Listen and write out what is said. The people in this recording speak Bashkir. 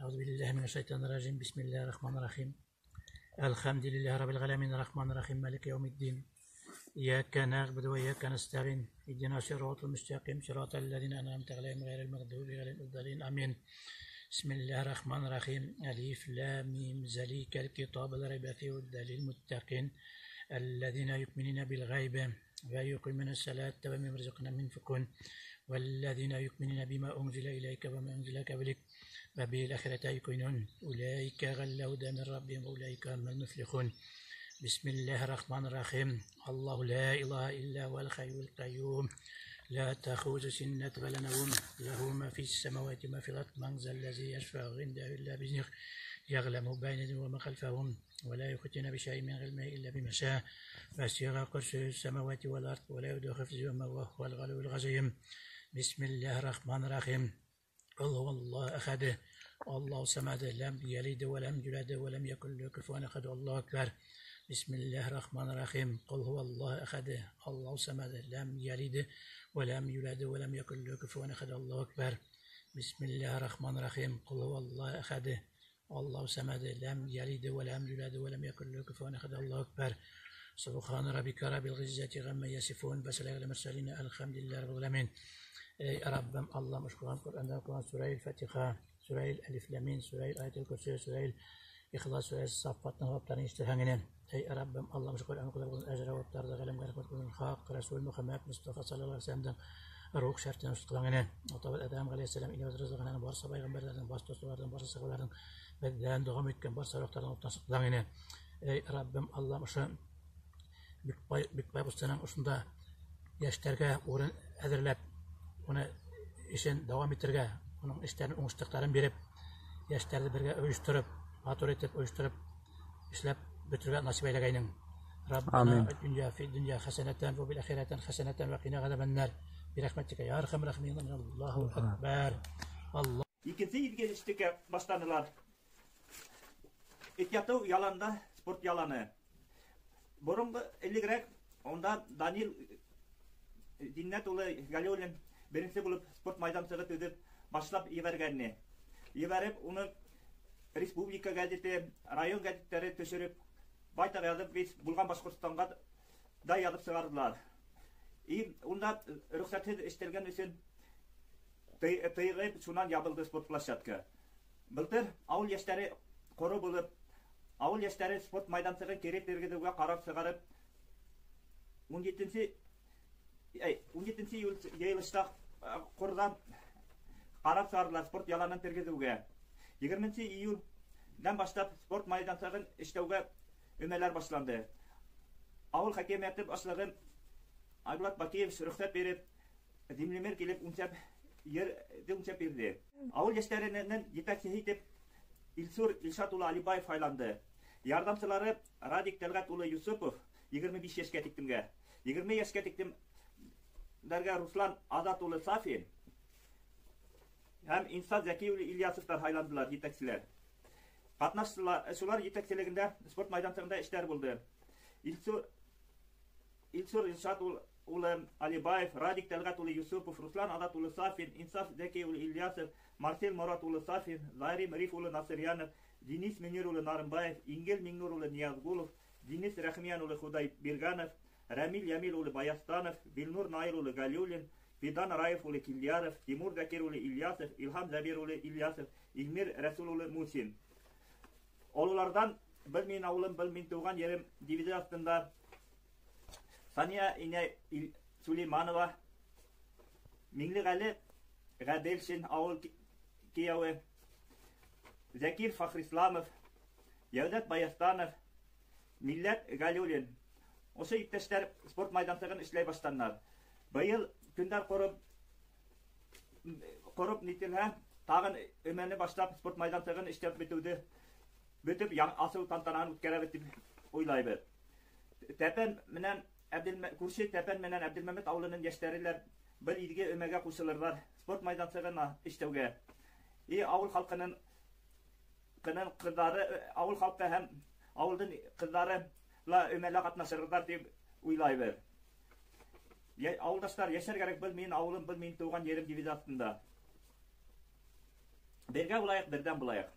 أعوذ بالله من الشيطان الرجيم. بسم الله الرحمن الرحيم. الحمد لله رب العالمين الرحمن الرحيم مالك يوم الدين. إياك نعبد وإياك نستعين اهدنا الصراط المستقيم صراط الذين أنعمت عليهم غير المغضوب عليهم ولا الضالين آمين. بسم الله الرحمن الرحيم. ألف لام ميم ذلك الكتاب لا ريب فيه هدى للمتقين الذين يؤمنون بالغيب ويقيمون الصلاة ومما رزقناهم ينفقون والذين يؤمنون بما أنزل إليك وما أنزل قبلك وبالآخرة يوقنون أولئك على هدى من ربهم وأولئك هم المفلحون. بسم الله الرحمن الرحيم. الله لا إله إلا هو الحي القيوم لا تأخذه سنة ولا نوم له ما في السماوات وما في الأرض من ذا الذي يشفع عنده إلا بإذنه يعلم بين أيديهم وما خلفهم ولا يحيطون بشيء من علمه إلا بما شاء وسع كرسيه السماوات والأرض ولا يؤوده حفظهما وهو العلي العظيم. بسم الله الرحمن الرحيم. قل هو الله أحد الله الصمد لم يلد ولم يولد ولم يكن له كفوا أحد. الله أكبر. بسم الله الرحمن الرحيم. قل هو الله أحد الله الصمد لم يلد ولم يولد ولم يكن له كفوا أحد. الله أكبر. بسم الله الرحمن الرحيم. قل هو الله أحد الله الصمد لم يلد ولم يولد ولم يكن له كفوا أحد. الله أكبر. سبحان ربك رب العزة عما يصفون وسلام على المرسلين الحمد لله رب العالمين. Ey Rabbim Allah'ım Kur'an Kur'an'dan Kur'an Sure-i Fatiha, Sure-i Elif Lam Sure-i Ayet-el Kürsi, Sure-i İhlas, Sure-i Saffat'ın sevaplarını iştirhangine. Ey Rabbim Allah'ım Kur'an Kur'an'dan ecre sevaplarda kalem kalem Hak Resul Muhammed Mustafa sallallahu aleyhi ve sellem'den ruh şertini kılangine. Atabat Adem aleyhisselam ile rızkını varsa peygamberlerden, varsa dostlardan, varsa sahabelerden benden devam etken varsa ruhlardan ortası kılangine. Ey Rabbim Allah'ım şu Bükbay Usta'nın usunda yaşlarga orun әҙерләп, уны эшен дауам итергә, уның эштәрен уңышлыҡтарын биреп, йәштәрҙе бергә ойоштороп, матур итеп ойоштороп, эшләп бөтөргә насип әйләгәйнең. Раббана дөнья фи дөнья хәсәнәтән ва бил ахирәтән хәсәнәтән ва қина ғазабаннар. Бирәхмәтикә я архамар рахимин. Аллаһу акбар. Аллаһ. Икенсе изге эштекә башланылар. Эт ятыу яланда спорт яланы. Боронғо элегерәк унда Данил Диннәт улы Галиуллин беренсе булып спорт майҙансығы төҙөп башлап ебәргәнне. Ебәреп, уны республика гәзите, район гәзиттәре төшөрөп, байтаҡ яҙып, весь булған Башҡортостанға да яҙып сығарҙылар. И унда рөхсәтһеҙ эшләгән өсөн тыйғып, шунан ябылды спорт площадка. Былтыр ауыл йәштәре ҡоро булып, ауыл йәштәре спорт майҙансығын кире тергеҙеүгә ҡарар сығарып, 17 июль йыйылышта ҡорҙан ҡарар сығарҙылар спорт яланын тергеҙеүгә. 20 июлдән башлап спорт майҙансығын эшләүгә өмәләр башланды. Ауыл хакимиәте башлығы Айбулат Бакиевич рөхсәт биреп, землемер килеп үлсәп, ерҙе үлсәп бирҙе. Ауыл йәштәренең етәксеһе итеп Илсур Илшат улы Алибаев һайланды. Ярҙамсылары Радик Тәлғәт улы Юсупов 25 йәшкә тиктемгә, 20 йәшкә тиктем дәргә Руслан Азат улы Сафин һәм Инсат Зәки улы Ильясовтар һайландылар етәкселәр. Ҡатнаштылар, шулар етәкселегендә спорт майҙансығында эштәр булды. Илсур Илшат улы Алибаев, Радик Тәлғәт улы Юсупов, Руслан Азат улы Сафин, Инсаф Зәки улы Ильясов, Марсель Морат улы Сафин, Зарим Риф улы Насырьянов, Денис Мөнир улы Нарымбаев, Ингел Миңнур улы Ниязгулов, Денис Рәхмиян улы Худайбирганов, Рамил Ямил улы Баястанов, Билнур Наил улы Галиуллин, Фидан Раев улы Кильяров, Тимур Закир улы Ильясов, Илһам Забир улы Ильясов, Илмир Рәсул улы Мусин. Ололарҙан был мин ауылым, был мин тыуған ерем девизы аҫтында Сания инәй Сулейманова, Миңлеғәле Ғәделшин ауыл кейәүе, Зәкир Фахрисламов, Йәүҙәт Баястанов, Милләт Галиуллин. Ошо иптәштәр спорт майҙансығын эшләй башланылар. Быйыл көндәр ҡороп нителһә, тағын өмәне башлап спорт майҙансығын эшләп бөтөүҙе бөтөп асыу тантанаһын үткәрәбеҙ тип уйлайбыҙ. Тәпән менән күрше Тәпән менән Әбделмәмәт ауылының йәштәре лә бер изге өмәгә ҡушылырҙар спорт майҙансығын эшләүгә. И ауыл халҡының ҡыҙҙары, ауыл халҡы һәм ауылдың ҡыҙҙары ла өмәлә ҡатнашырҙар тип уйлайбыҙ. Ауылдаштар, йәшәр кәрәк, был минең ауылым, был минең тыуған ерем девизы аҫтында. Бергә булайыҡ, берҙәм булайыҡ.